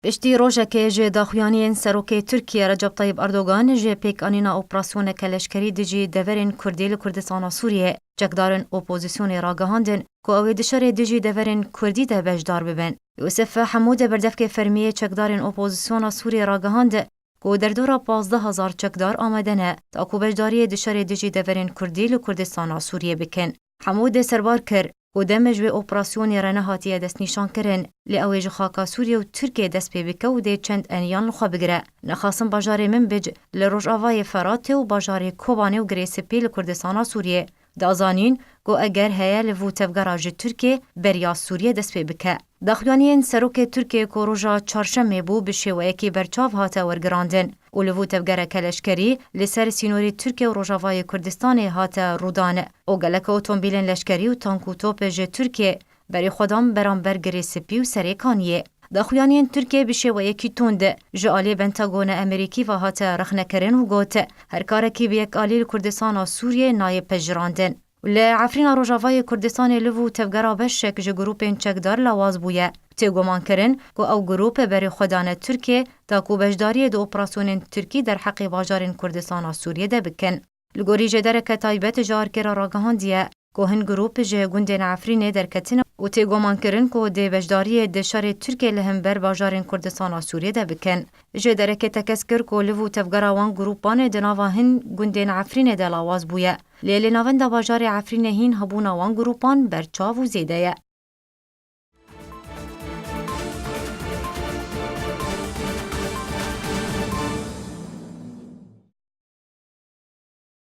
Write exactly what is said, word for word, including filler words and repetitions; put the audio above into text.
Piştî rojekê ji daxuyaniyên Serokê Tirkiye Recep Tayyip Erdogan ji pêkanîna operasyoneke leşkerî dijî deverên Kurdî li Kurdistana Sûriyê, çekdarên opozîsyonê ragihandin ku ew ê di şerê dijî deverên Kurdî de beşdar bibin. Yûsif Hemûd, berdevkê fermî yê çekdarên opozisyona Sûriyê, ragihand ku derdora pazdeh hezar çekdar amade ne, ta ku beşdariyê di şerê dijî deverên Kurdî li Kurdistana Sûriyê bikin. Hemûd serbar kir ku dem ji wê operasyonê re nehatiye destnîşankirin, lê ew ê ji xaka Sûriyê û Tirkiyê dest pê bike û dê çend eniyan li xwe bigire. Nexasim bajarê Minbic li rojavayê Feratê û bajarê Kobanê û Girê Spî li Kurdistana Sûriyê. Da zanîn ku eger heye li vû tevgera ji Tirkiyê beriya Sûriyê dest pê bike. Daxuyaniyên Serokê Tirkiyê ku roja Çarşemê bû, bi şêweyekî berçav hate wergirandin û li vû tevgereke leşkerî li ser sînorê Tirkiye û Rojavayê Kurdistanê hate rûdan û gelek otomobîlên leşkerî û tank û topê ji Tirkiyê berê xwe dan beramber Girê Spî û Serê Kaniyê. Daxuyaniyên Tirkiyê bi şêweyekî tund ji alî Pentagona Amerîkî ve hate rexnekirin û got, her karekî bi yek alî li Kurdistana Sûriyê nayê pejirandin. Li Efrîna Rojavayê Kurdistanê liv û tevgera beşek ji grûpên çekdar lawaz bûye. Tê gumankirin ku ew grûp berê xwe dane Tirkiyê, da ku beşdariyê di operasyonên Tirkî derheqê bajarên Kurdistana Sûriyê de bikin. Li gorî jêdereke taybet ji ARKê re ragihandiye ku hin grûp ji gundên Efrînê derketine û tê gumankirin ku dê beşdariyê di şerê Tirkiyê li hember bajarên Kurdistana Sûriyê de bikin. Jêderekê tekez kir ku liv û tevgera wan grûpan di nava hin gundên Efrînê de lawaz bûye. Lê li navenda bajarê Efrînê hîn hebûna wan grûpan berçav û zêde ye.